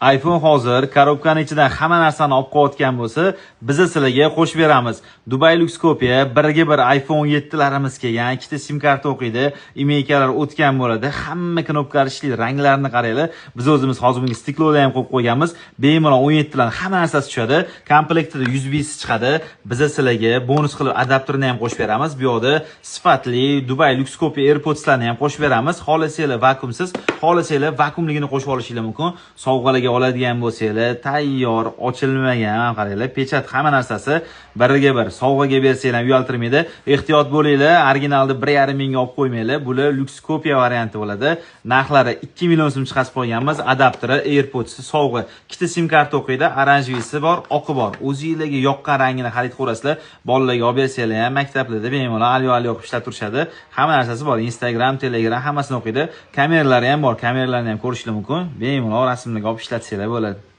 iPhone hozir korobkani ichidan hamma narsani olib qo'yayotgan bo'lsa, biz sizlarga qo'shib beramiz. Dubai Lux Kopiya birga bir iPhone 7 larimiz kelgan, ikkita SIM karta o'qiydi, IMEI'lar o'tgan bo'ladi, hamma knopkalar ishlaydi, ranglarini qaranglar. Biz o'zimiz hozir bunga стекло lar ham qo'yib qo'yganmiz. Bemalol 17 lar hamma narsasi tushadi. Komplektida USB-si chiqadi. Biz sizlarga bonus qilib adapterni ham qo'shib beramiz. Bu yoqda sifatli Dubai Lux Kopiya AirPodslarni ham qo'shib beramiz. Xohlasanglar vakuumsiz, xohlasanglar vakuumligini qo'shib olishinglar mumkin. Sovg'alarga oladigan bo'lsanglar, tayyor, ochilmagan, qaranglar, pechat hamma narsasi birga bir. Sovg'aga bersanglar ham uyaltirmaydi. Ehtiyot bo'linglar, originalni 1,5 mingga olib qo'ymanglar. Bular Lux Kopiya varianti bo'ladi. Narxlari 2 million so'm chiqarib qo'yganmiz. Adapteri, AirPods sovg'a. Ikkita SIM karta o'qiydi, оранжевый si bor, oqi bor. O'zingizlarga yoqqan rangini xarid qilasizlar. Bolalarga olib bersanglar ham maktablarda bemalol alyo alyo qilib ishlab turishadi. Hamma narsasi bor. Instagram, Telegram hammasini o'qiydi. Kameralari ham bor. Kameralarni ham ko'rishinglar mumkin. Bemalol rasmlarga olib ishlatsanglar bo'ladi.